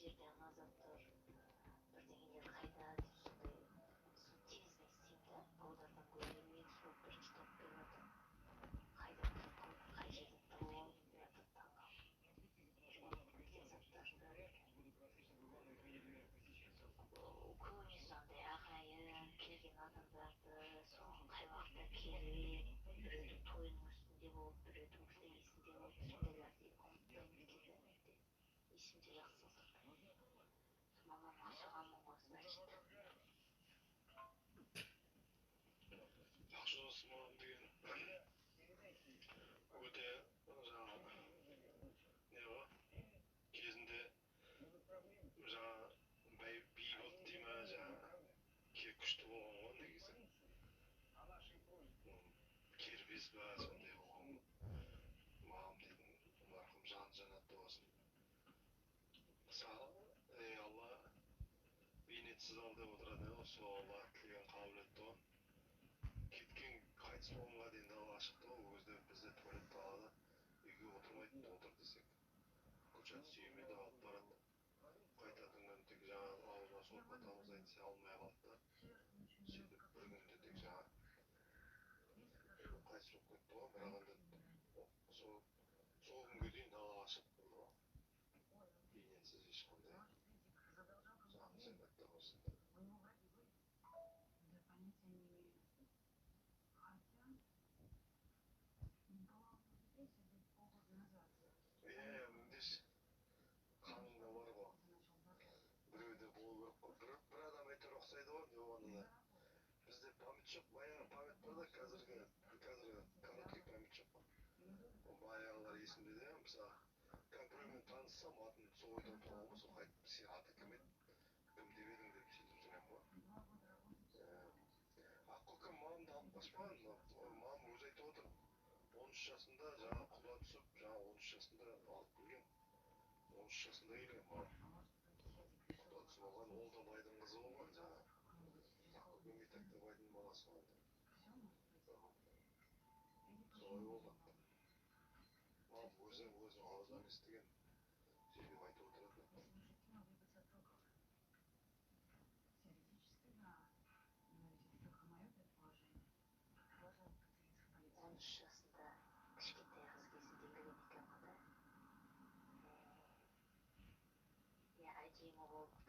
Жерде ана зат тұр, бірдеңелер қайда деп, сондай соны тез не істеймін да. Балдардан гөрі мен сол бірінші тауып беріп жатырмын. Қайда тұрып қалды, қай жерден тауып алдым деп жатырмын, таңқалып ұмытып кеткен заттарды. Көбінесе андай ағайын келген адамдарды, соған қай уақытта керек, біреудің тойының үстінде болып, біреудің бірдеңесінде болып, сондайларды ұмытпаймын екен да. Мен де есімде жақсы сақтаймын. Мамама ұқсағанмын ғой, значит. Жақсы досым мамам деген өте жаңағы не ғой, кезінде жаңағы би болды дей ма, жаңағы күшті болған ғой негізі. Кербез ба, сондай болған мамам дейтін, марқұм, жаны жәннатта болсын. Мысалы, ей Алла, бейнетсіз ал деп отырады ғой, сол Алла тілеген қабыл етті ғой. Кеткен, қайтыс болғанға дейін далаға шықты ғой. Ол кезде бізде туалет далада, үйге отырмайтын. Отыр десек, Гүлшат сүйемелдеп алып барады. Қайтатын күні тек жаңағы аузына сорпа тамызайын десе, алмай қалды да, сөйтіп бір күнде тек жаңағы қайтыс болып кетті ғой. Бірақ енді сол күнге дейін далаға шығып тұрды ғой бейнетсіз ешқандай. Жаны жәннатта болсын. Да, понятия не имею. Хотя, была в депрессии где-то полгода назад. Иә, міндеш, қаныңда бар ғой. Начал бороться. Біреуде болу керек қой, бір адам әйтеуір ұқсайды ғой. Не болғанда да бізде память жоқ, баяғы память бар да, қазіргі короткий память жоқ қой. Ол баяғылар есімде де. Мысалы, қазір біреумен таныссам, атын сол ойда ұмытып қалған ғой. Сол қайтып «Сен аты кім еді, кім деп едің?» деп сөйтіп сұраймын ғой. Два года работать. Ақкөкем мамамды алып қашпаған. Мамам өзі айтып отыр, 13 жасында жаңағы құда түсіп, жаңағы 13 жасында алып келген, 13 жасында келген мамам. А может быть, я Құда депрессолог. түсіп алған, ол да байдың қызы болған жаңағы. Какой-нибудь психолог. Ақкөкем и так та байдың баласы ғой енді. Все может быть. Или Солай почему болған. думала? Мамам өзі өзінің аузынан естіген, сөйтіп айтып отыратын. Слушай, кем могли быть от? Теоретически, да. Но ведь это только мое предположение. Можно позвонить в полицию. 13 жасында кішкентай қыз кезінде келген екен ғой да. Иә, әдемі болып.